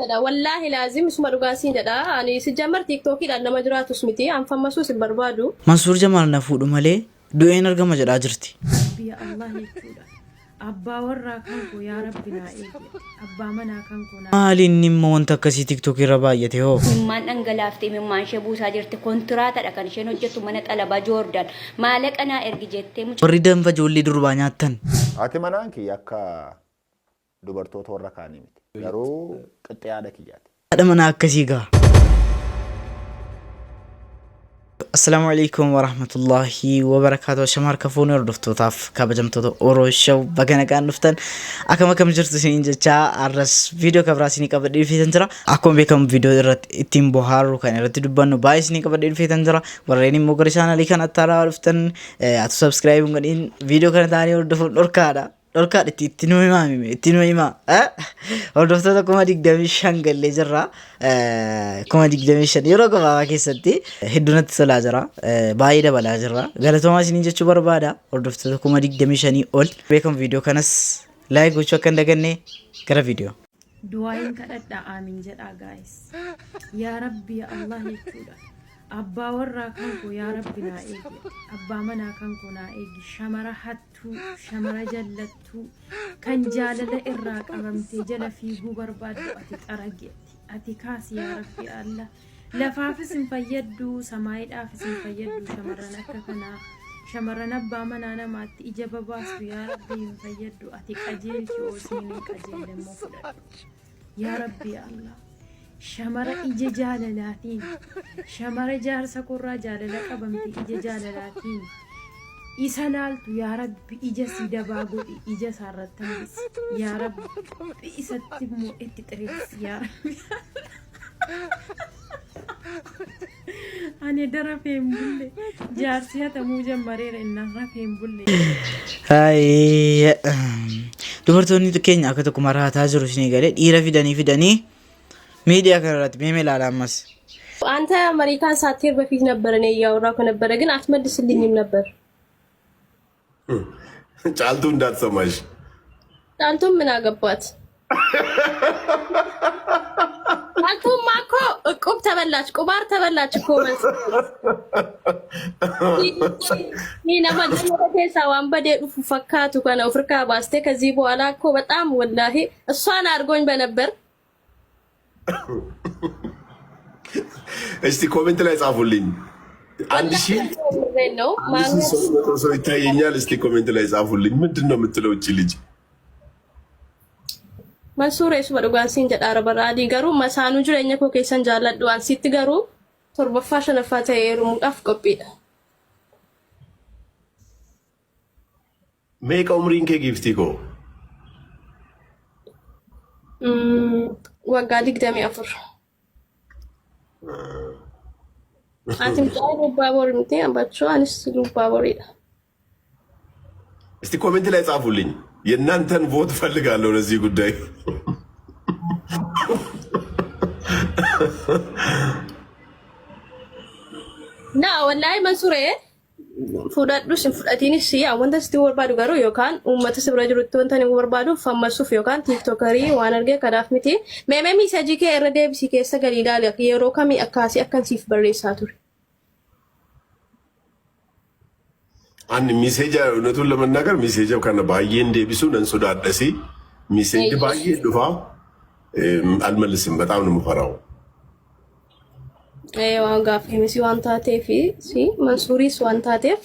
Jedha wallaahi laazim isuma dhugaa siin jedha ani sijjammar tiiktookiidhaan nama jiraatus miti an fammasuus hin barbaadu. Mansuur Jamaal na fuudhu malee du'een argama jedhaa jirti. Rabbi ya Allah jechuudha. Abbaa warraa kan koo yaa Rabbi naa eegi ati. Abbaa manaa kan koo naa Maali inni immoo wanta akkasii TikTok irra baay'ate hoo? Imimmaan dhangalaafte imimmaan ishee buusaa jirti kontiraatadha kan isheen hojjettu mana xalabaa Joordan maalaqa naa ergi jettee mucaa Warri danfa ijoollee durbaa nyaattan. Haati manaan kiyya akka dubartoota warra kaanii miti. Garuu qixxee haadha kiyyaati. Haadha manaa akkasii gaa. Assalaamu alaikum warahmatullahi wabarakaatu. Ashama harka fuunee hordoftootaaf kabajamtoota Oro Show baga nagaan dhuftan. Akkam akkam jirtu isiniin jechaa har'as viidiyoo kabraa isinii qabadhee dhufeetan jira. Akkuma beekamu viidiyoo irratti ittiin bohaarru kan irratti dubbannu baay'ee isinii qabadhee dhufeetan jira. Warreen immoo gara chaanalii kanatti haaraa dhuftan atu subscribe hin godhin viidiyoo kana ta'anii hordofuun dhorkaadha. Dhorkaadha itti itti nu himaa mime itti nu himaa. Hordoftoota 25,000 gallee jirra. 25,000 yeroo gabaabaa keessatti hedduu natti tolaa jira. Baay'ee dabalaa jirra. Galatoomaa isiniin jechuu barbaada. Hordoftoota 25,000 ol. Beekamu viidiyoo kanas like gochuu akka hin daganne gara viidiyoo. Du'aayin kadhadhaa aamin jedhaa guys. Yaa Rabbi ya Allah jechuudha. Abbaa warraa kan koo yaa Rabbi naa eegi ati. Abbaa manaa kan koo naa eegi. Shamara hattuu, shamara jallattuu, kan jaalala irraa qabamtee jala fiiguu barbaaddu ati xaragi ati. Ati kaasi yaa Rabbi ya Allah. Lafaafis hin fayyaddu, samaayiidhaafis hin fayyaddu shamarran akka kanaa. Shamarran abbaa manaa namaatti ija babaastu yaa Rabbi hin fayyaddu ati qajeelchi oosiin hin qajeelle immoo fudhadhu. Yaa Rabbi yaa Allah. Shamara ija jaalalaatiin shamara jaarsa korraa jaalala qabamte ija jaalalaatiin isa laaltu yaa Rabbi ija si dabaa godhi ija isaarratti hambisi yaa Rabbi isatti immoo itti xireessi yaa Rabbi. Ani edda rafee hin bulle. Jaarsi hatamuu jammareera innaan rafee hin bulle. Hayi, Dubartoonni keenya akka tokko maraataa jiru isinii galee dhiira fidanii fidanii miidiyaa kana irratti mee mee ilaala ammas. አንተ አሜሪካን ሳትሄድ በፊት ነበር እኔ እያወራሁ ነበረ፣ ግን አትመልስልኝም ነበር። ጫልቱ እንዳትሰማሽ። ጫልቱም ምን አገባት? ጫልቱማ እኮ እቁብ ተበላች፣ ቁማር ተበላች እኮ መልስ ይህ nama jannata keessaa waan badee dhufu fakkaatu kana ofirkaa baastee ከዚህ በኋላ እኮ በጣም ወላሂ እሷን አድርጎኝ በነበር። እስቲ ኮሜንት ላይ ጻፉልኝ። አንድ ሺህ ነው 1300 ሰው ይታየኛል። እስቲ ኮሜንት ላይ ጻፉልኝ። ምንድን ነው የምትለው እቺ ልጅ? Mansuura isuma dhugaan siin jedha araba garuu masaanuu jireenya koo keessan jaalladhu waan sitti garuu torbaffaa shanaffaa ta'ee heerumuudhaaf qophiidha. Meeqa umriin kee giiftii koo? Waggaa 24. Ati mucaa lubbaa borii miti ambachoo anis lubbaa boriidha. እስቲ ኮሜንት ላይ ጻፉልኝ። የእናንተን ቮት እፈልጋለሁ ለዚህ ጉዳይ። Na wallaahi Mansuuree fudhadhus hin fudhatiinis wanta sitti barbaadu garuu yookaan uummata si bira jirutti wanta inni barbaadu fammasuuf yookaan tiiktookarii waan argee kanaaf miti. Meemee miisajii kee irra deebisii keessa gadi ilaali yeroo kamii akkaasii akkan siif barreessaa ture. Ani miseeja እውነቱን ለመናገር ሚሴጃ ከነ ባዬ እንዴቢሱ ነን ሶዳደሲ ሚሴጅ ባዬ ዱፋ አልመልስም። በጣም ነው የምፈራው። Waan gaaffii misi waan taateef si Mansuuriis waan taateef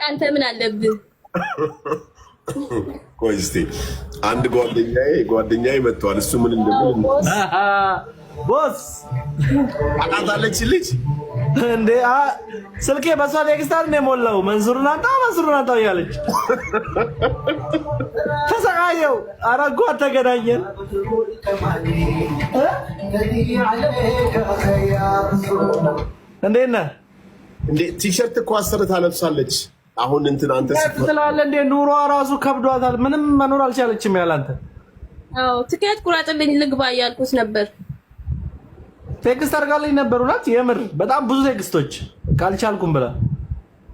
አንተ ምን አለብህ? ቆይ እስቲ አንድ ጓደኛዬ መጥቷል። እሱ ምን እንደሚል ቦስ አቃታለች ልጅ እንዴ ስልኬ በሷ ቴክስት አይደል የሞላው። መንሱርን አንጣው መንሱርን አንጣው እያለች ተሰቃየው። ኧረ እንኳን ተገናኘን። እንዴት ነህ? እንዴ ቲሸርት እኮ አሰርታ ለብሳለች። አሁን እንትን አንተ ትላለህ እንዴ? ኑሯ ራሱ ከብዷታል። ምንም መኖር አልቻለችም ያለ አንተ። አዎ ትኬት ቁረጥልኝ ልግባ እያልኩት ነበር። ቴክስት አድርጋልኝ ነበር። እውነት የምር በጣም ብዙ ቴክስቶች ካልቻልኩም ብላ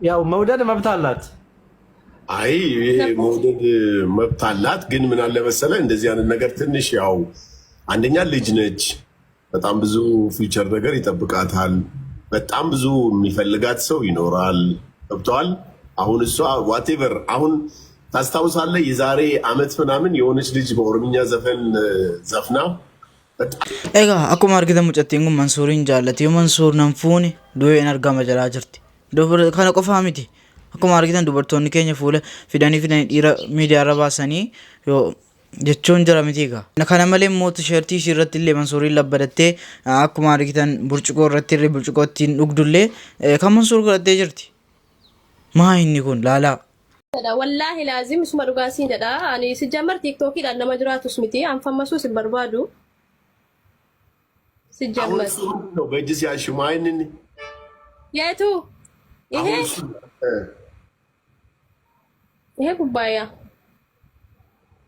ያው መውደድ መብት አላት። አይ ይሄ መውደድ መብት አላት። ግን ምን አለ መሰለህ እንደዚህ አይነት ነገር ትንሽ ያው አንደኛ ልጅ ነች፣ በጣም ብዙ future ነገር ይጠብቃታል። በጣም ብዙ የሚፈልጋት ሰው ይኖራል። ገብቶሃል። አሁን እሷ whatever አሁን ታስታውሳለህ፣ የዛሬ አመት ምናምን የሆነች ልጅ በኦሮምኛ ዘፈን ዘፍና በጣም Egaa akkuma argitan mucattiin kun Mansuuriin jaallatti. Yoo Mansuur nan fuune du'een argama jedhaa jirti. Kana qofaa miti. Akkuma argitan dubartoonni keenya fuula fidanii fidanii dhiira miidiyaarra baasanii yoo jechuun jira miti egaa. Kana malee immoo tisheertii ishii irratti illee Mansuuriin labbadattee akkuma argitan burcuqoo irratti illee burcuqoo ittiin dhugdullee kan Mansuur godhattee jirti. Maa inni kun laalaa. Jedha wallaahi laazim isuma dhugaa siin jedha. Ani si jammar tiiktookiidhaan nama jiraatus miti anfammasuus hin barbaadu. አሁን ሲጀመር እሱ ምንድን ነው በእጅ ሲያሽሙ አይንን የቱ ይሄ አሁን እሱ ይሄ ኩባያ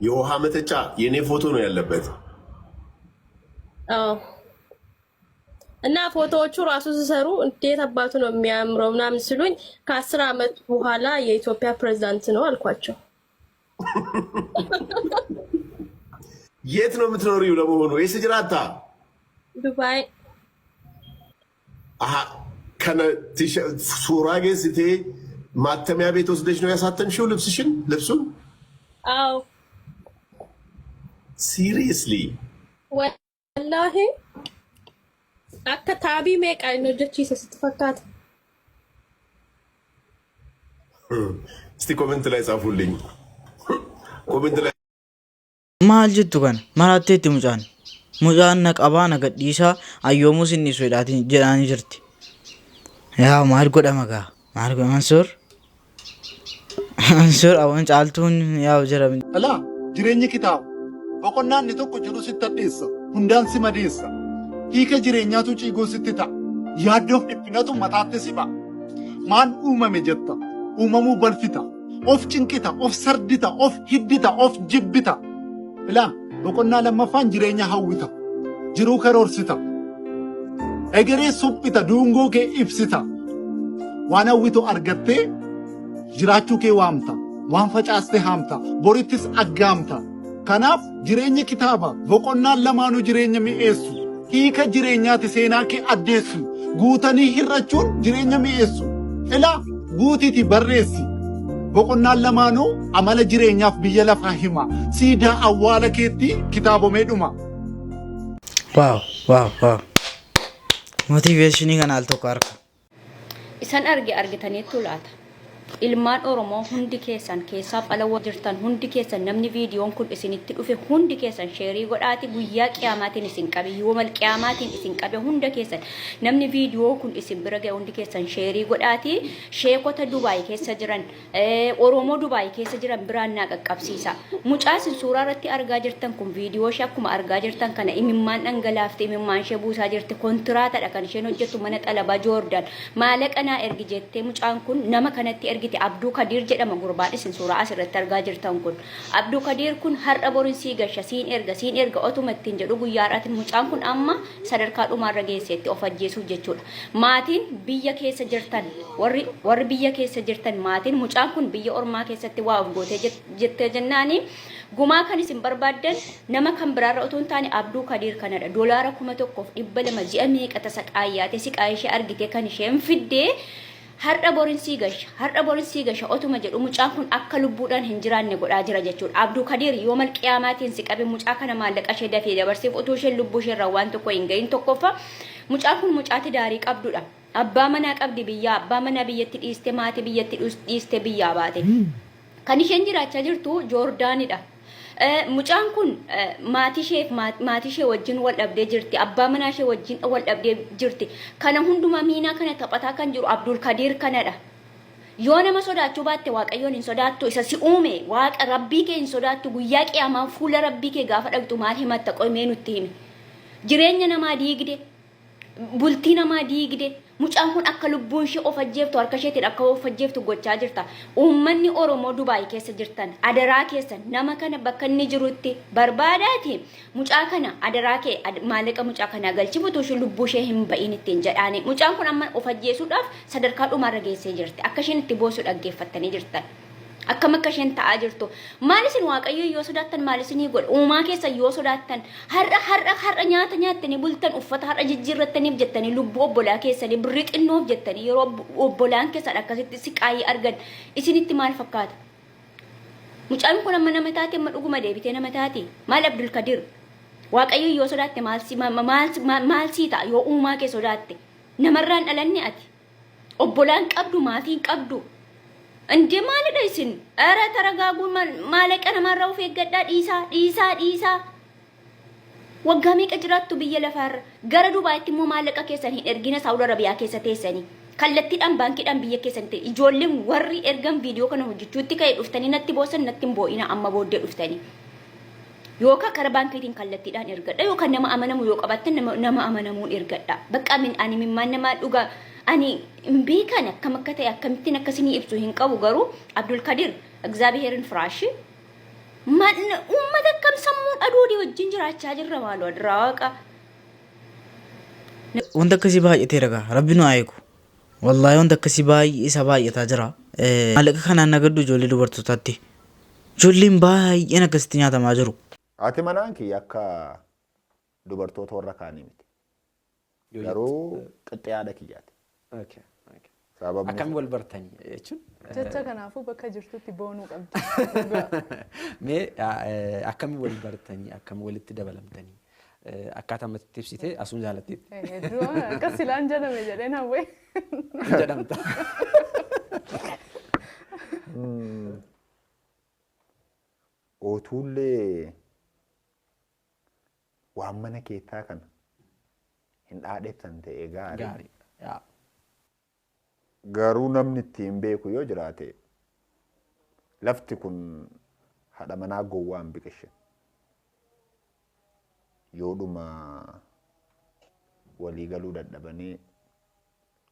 የውሃ መጠጫ የእኔ ፎቶ ነው ያለበት። አዎ። እና ፎቶዎቹ ራሱ ሲሰሩ እንዴት አባቱ ነው የሚያምረው ምናምን ሲሉኝ ከ10 ዓመት በኋላ የኢትዮጵያ ፕሬዝዳንት ነው አልኳቸው። የት ነው የምትኖሪው ለመሆኑ? Eessa jiraatta? ዱባይ። አሀ kana suuraa geessitee ማተሚያ ቤት ወስደሽ ነው ያሳተምሽው ልብስሽን ልብሱን? አዎ። Seriously? ወላሂ akka taabii meeqa inni hojjechiise sitti fakkaata? እስቲ comment ላይ ጻፉልኝ። Comment ላይ Maal jettu kana maraatteetti mucaan. Mucaan na qabaa na gadhiisaa ayyoomus inni jedhaatiin jedhaanii jirti. Yaa maal godhama gaa maal godhama Mansuur? Mansuur awwan caaltuun yaa jira. Alaa jireenyi kitaaba. Boqonnaan inni tokko jiru sitti hadheessa. Hundaan si madeessa. Hiika jireenyaatu ciigoo sitti ta'a. Yaaddoof dhiphinatu mataatti si ba'a. Maal uumame jetta. Uumamuu balfita. Of cinqita, of sardita, of hiddita, of jibbita. Ilaa boqonnaa lammaffaan jireenya hawwita. Jiruu karoorsita. Egeree suphita, duungoo kee ibsita. Waan hawwitu argattee jiraachuu kee waamta. Waan facaaste haamta. Borittis aggaamta. Kanaaf jireenya kitaaba boqonnaan lamaanuu jireenya mi'eessu. Hiika jireenyaati seenaa kee addeessu. Guutanii hir'achuun jireenya mi'eessu. Ilaa guutiiti barreessi. Boqonnaan lamaanuu amala jireenyaaf biyya lafaa hima. Siidaa awwaala keetti kitaabomee dhuma. Wow. Motivationii kana al tokko harka. Isan arge argitaniittu laata? Ilmaan Oromoo hundi keessan keessaaf ala jirtan hundi keessan, namni viidiyoon kun isinitti dhufe hundi keessan share godhaati. Guyyaa qiyaamaatiin isin qabe, yoomal qiyaamaatiin isin qabe. Hunda keessan, namni viidiyoo kun isin bira ga'e hundi keessan share godhaati sheekota Dubaay keessa jiran, Oromoo Dubaay keessa jiran biraan naa qaqqabsiisa. Mucaa isin suuraa irratti argaa jirtan kun viidiyoo ishee akkuma argaa jirtan kana imimmaan dhangalaafte, imimmaan ishee buusaa jirti. Kontiraatadha kan isheen hojjettu mana xalabaa Joordaan. Maallaqa naa ergi jettee mucaan kun nama kanatti ergite. Abduu Kadiir jedhama gurbaan isin suuraa asirratti argaa jirtan kun. Abduu Kadiir kun har'a borin sii gasha, siin erga, siin erga otuma ittiin jedhu guyyaa har'aatiin mucaan kun amma sadarkaa dhumaarra geesseetti of ajjeesuuf jechuudha. Maatiin biyya keessa jirtan, warri biyya keessa jirtan, maatiin mucaan kun biyya ormaa keessatti waa of gootee jettee jennaani gumaa kan isin barbaaddan nama kan biraarra otoo hin taane Abduu Kadiir kanadha. Doolaara 1200 ji'a meeqa tasa qaayyaate siqaa ishee argite kan isheen fiddee har'a borin sii gasha, har'a borin sii gasha otuma jedhu mucaan kun akka lubbuudhaan hin jiraanne godhaa jira jechuudha. Abduu Kadiir yoo malqiyaamaatiin si qabe mucaa kana maallaqa ishee dafee dabarseef utuu isheen lubbuu ishee irraa waan tokko hin gahin. Tokkoffaa, mucaan kun mucaa tidaarii qabdudha. Abbaa manaa qabdi biyyaa, abbaa manaa biyyatti dhiiste, maatii biyyatti dhiiste biyyaa baate. Kan isheen jiraachaa jirtu Joordaanidha. Mucaan kun maatii ishee wajjin wal dhabdee jirti. Abbaa manaa ishee wajjin wal dhabdee jirti. Kana hundumaa miinaa kana taphataa kan jiru Abdul Kadiir kanadha. Yoo nama sodaachuu baatte Waaqayyoon hin sodaattu, isa si uume Waaqa Rabbii kee hin sodaattu, guyyaa qiyaamaa fuula Rabbii kee gaafa dhaqxu maal himatta qoymee nutti himi. Jireenya namaa diigde, bultii namaa diigde, mucaan kun akka lubbuun ishee of ajjeeftu, harka isheetiin akka of ajjeeftu gochaa jirta. Uummanni Oromoo Dubaay keessa jirtan adaraa keessan nama kana bakka inni jirutti barbaadaati. Mucaa kana adaraa kee maallaqa mucaa kanaa galchifutu ishee lubbuu ishee hin ba'iin ittiin jedhaani. Mucaan kun amma of ajjeesuudhaaf sadarkaa dhumaarra geessee jirti. Akka isheen itti boosu dhaggeeffattanii jirtan. Akkam akka isheen ta'aa jirtu. Maal isin Waaqayyo yoo sodaattan maal isinii godha? Uumaa keessan yoo sodaattan har'a har'a har'a nyaata nyaattanii bultan uffata har'a jijjiirrattaniif jettanii lubbuu obbolaa keessanii birrii xinnoof jettanii yeroo obbolaan keessan akkasitti siqaayii argan isinitti maal fakkaata? Mucaan kun amma nama taate amma dhuguma deebitee nama taate maal Abdul Kadir? Waaqayyo yoo sodaatte maal si maal maal sii ta'a yoo uumaa kee sodaatte? Namarraan dhalanne ati. Obbolaan qabdu maatiin qabdu. Indee maalidha isin? Ara taragaaguu maalaqa namaarraa of eeggadhaa dhiisaa dhiisaa dhiisaa. Waggaa meeqa jiraattu biyya lafaarra? Gara Dubaayitti immoo maallaqa keessan hin ergina Saawud Arabiyaa keessa teessanii. Kallattiidhaan baankiidhaan biyya keessan ta'e ijoolleen warri ergan viidiyoo kana hojjechuutti ka'e dhuftanii natti boosan natti hin boo'ina amma booddee dhuftanii. Yookaan kara baankiitiin kallattiidhaan ergadha yookaan nama amanamu yoo qabaattan nama, nama amanamuun ergadha. Bakka amin ani mimmaan namaa dhugaa ani hin beekan akkam akka ta'e akkamittiin akka isinii ibsu hin qabu garuu Abdul Kadir Egzaabiheerin firaashi uummata akkam sammuun adoodee wajjin jiraachaa jirra maaloo adiraa waaqa. Wanta akkasii baay'ateera gaa rabbi nu haa eegu. Wallaahi wanta akkasii baay'ee isa baay'ataa jira. Maallaqa kanaan nagaddu ijoollee dubartootaatti. Ijoolleen baay'een akkasitti nyaatamaa jiru. Haati manaan kiyya akka dubartoota warra kaanii miti. Garuu qixxee haadha kiyyaati. Sababni Akkamiin wal bartanii jechuun? Jecha kanaafuu bakka jirtutti boonuu qabdi. Mee akkamiin wal bartanii akkam walitti dabalamtanii akkaataa ammatti ibsite asuun jaalatteetti. Hedduu akkas silaan jedhame jedheen hawwee. Jedhamta. Otuullee waan mana keessaa kana hin dhaadhessan ta'e gaarii. Gaarii. Yaa. Garuu namni ittiin beeku yoo jiraate lafti kun haadha manaa gowwaa hin biqilche. Yoodhuma walii galuu dadhabanii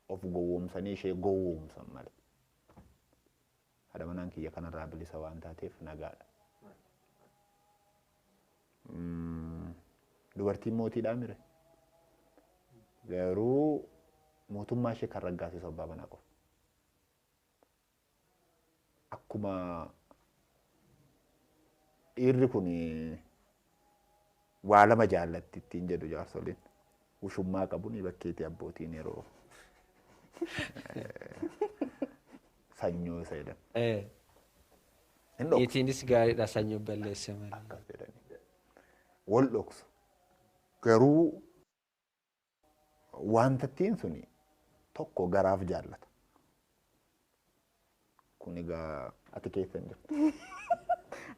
of gowwoomsanii ishee gowwoomsan malee. Haadha manaan kiyya kanarraa bilisa waan taateef nagaadha. Dubartiin mootiidhaa mire. Garuu mootummaa ishee kan raggaasisu abbaa manaa qofa. Akkuma dhiirri kun waa lama jaallatti ittiin jedhu jaarsoliin. Wushummaa qabu ni bakkeetii abbootiin yeroo sanyoo isa jedhan. Hin dhoksu. Niitiinis gaariidha sanyoo balleesse malee. Akkas jedhanii. Wal dhoksu. Garuu wantattiin suni tokko garaaf jaallata. Kun egaa ati keessa hin jirtu.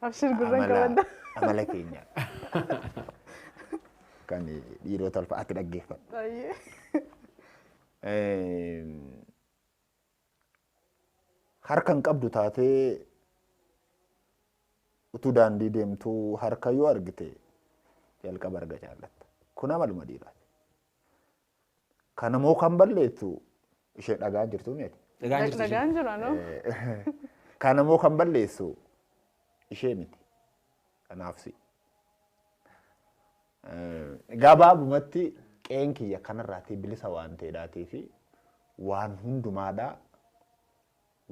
Abshir gurran Amala qabadda. amala keenya. Kan dhiirota alfa ati dhaggeeffadhu. Baay'ee. Harka hin qabdu taatee utuu daandii deemtuu harka yoo argite jalqaba arga jaallatta. Kun amaluma dhiiraati. Kanammoo kan balleessu ishee dhagaa jirtu miti. Dhagaan jirtu isheen. Dhagaan jiru anoo. Kanammoo kan balleessu ishee miti. Kanaaf si. Gabaabumatti qe'een kiyya kanarraatii bilisa waan ta'eedhaatii fi waan hundumaadhaa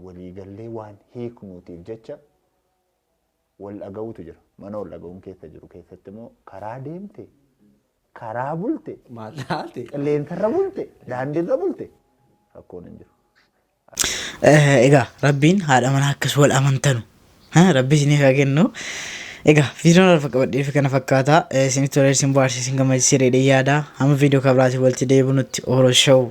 waliigallee waan hiiknuutiif jecha wal dhaga'uutu jira. Mana wal dhaga'uun keessa jiru keessatti immoo karaa deemte, karaa bulte, Maal taate? qilleensarra bulte, daandiirra bulte rakkoon hin jiru. Egaa rabbiin haadha manaa akkas wal amantanu rabbi isiniif haa kennu. Egaa viidiyoon lafa qabadhee fi kana fakkaata. Isinitti tolee isin bohaarse isin gammachiisee dheedhee yaada. Hamma viidiyoo kan biraatiin walitti deebinutti Oro Show.